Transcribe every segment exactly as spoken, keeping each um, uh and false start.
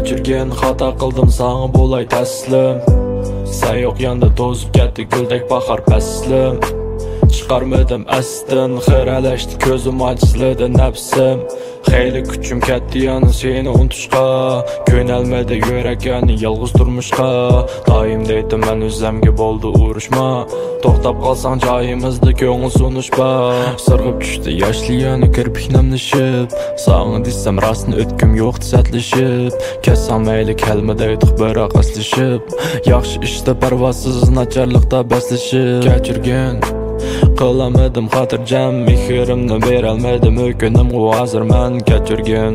كەچۈرگىن، خاتا قىلدىم، ساڭا بولاي تەسلىم. سەن يوق ياندا توزۇپ كەتتى گۈلدەك باھار پەسلىم. چىقارمىدىم ئەستىن، خىرەلەشتى كۆزۈم، ئاجىزلىدى نەپسىم. خېلى كۈچۈم كەتتى يەنە سېنى ئۇنتۇشقا. كۆنەلمىدى يۈرەك يەنە يالغۇز تۇرمۇشقا. دائىم دەيتتىم مەن ئۆزەمگە، بولدى ئۇرۇشما. توختاپ قالساڭ جايىمىزدا كۆڭۈل سۇنۇشما. سىرغىپ چۈشتى ياشلار يەنە كىرپىك نەملىشىپ. ساڭا دېسەم راستىنى ئۆتكۈم يوق سەتلىشىپ. كەتسەڭ مەيلى كەلمە دەيتتۇق بىراق ئەسلىشىپ. ياخشى ئىشتا پەرۋاسىز، ناچارلىقتا بەسلىشىپ. كەچۈرگىن، قىلالمىدىم خاتىرجەم، مېھرىمنى بېرەلمىدىم، ئۆكۈنەمغۇ ھازىر مەن. كەچۈرگىن،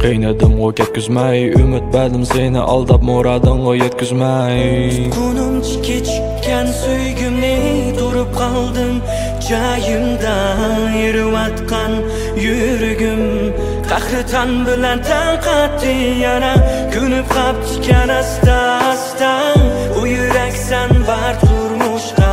قىينىدىمغۇ كەتكۈزمەي، ئۈمىد بەردىم سېنى ئالداپ، مۇرادىڭغا يەتكۈزمەي. تۇتقىنىمچە كېچىككەن سۆيگۈمنى، تۇرۇپ قالدىم جايىمدا، ئېرىۋاتقان يۈرىكىم قەھرىتان بىلەن تەڭ قاتتى يەنە، كۆنۈپ قاپتىكەن ئاستا ئاستا. ئۇ يۈرەك سەن بار تۇرمۇشقا،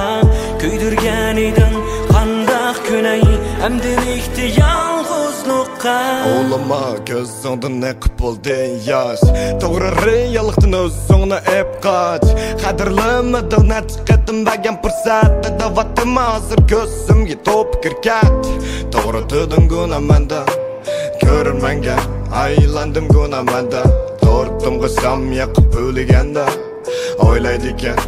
كۆيدۈرگەن ئىدىڭ، قانداق كۆنەي ئەمدىلىكتە يالغۇزلۇققا؟ ئوغلىما، كۆزۈڭدىن ئېقىپ بولدى ياش. توغرا رېئاللىقتىن ئۆزۈڭنى ئېپ قاچ. قەدىرلىمىدىڭ نەچچە قېتىم بەرگەن پۇرسەت، دەۋاتتىم ھازىر كۆزۈمگە توپ كىركەك. توغرا تۇردۇڭ گۇناھ مەندە، كۆرۈرمەنگە ئايلاندىم گۇناھ مەندە. تورتۇمغا شام يېقىپ ئۆلگەندە، ئويلايدىكەن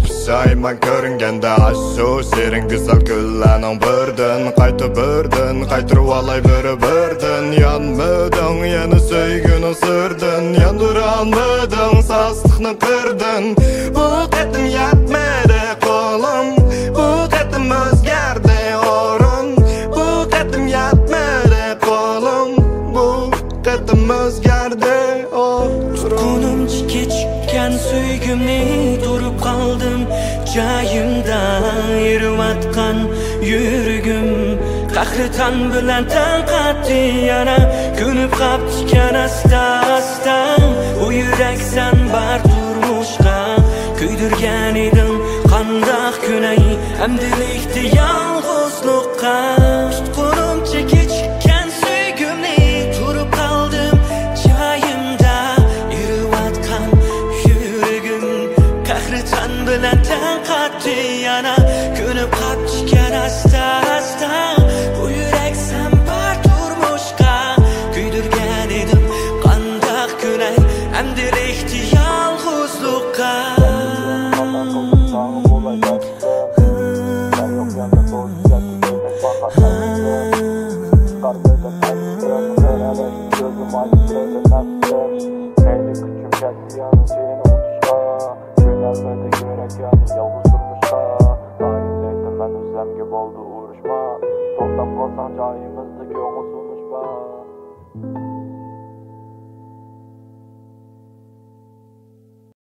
پۇشايمان كۆرۈنگەندە. ئاشۇ شېرىن گۈزەل كۈنلەرنىڭ بىردىن قايتا، بىردىن قايتۇرۇۋالاي بىر-بىردىن. يانمىدىڭ يەنە سۆيگۈنىڭ سىرىدىن، ياندۇرالمىدىڭ ساز قىردىن. بۇ قېتىم يەتمىدى قولۇم، بۇ قېتىم ئۆزگەردى ئورۇن. بۇ قېتىم يەتمىدى قولۇم، بۇ قېتىم ئۆزگەردى ئورۇن. تۇتقىنىمچە كېچىككەن سۆيگۈمنى، تۇرۇپ قالدىم جايىمدا، ئېرىۋاتقان يۈرىكىم قەھرىتان بىلەن تەڭ قاتتى يەنە، كۆنۈپ قاپتىكەن ئاستا ئاستا. ئۇ يۈرەك سەن بار تۇرمۇشقا، كۆيدۈرگەن ئىدىڭ، قانداق كۆنەي ئەمدىلىكتە يالغۇزلۇققا؟ تۇتقىنىمچە كېچىككەن سۆيگۈمنى، تۇرۇپ قالدىم جايىمدا، ئېرىۋاتقان يۈرىكىم قەھرىتان بىلەن تەڭ قاتتى يەنە، كۆنۈپ قاپتىكەن ئاستا ئاستا. بۇ يۈرەك سەن بار تۇرمۇشقا، كۆيدۈرگەن ئىدىڭ، قانداق كۆنەي ئەمدىلىكتە يالغۇزلۇققا؟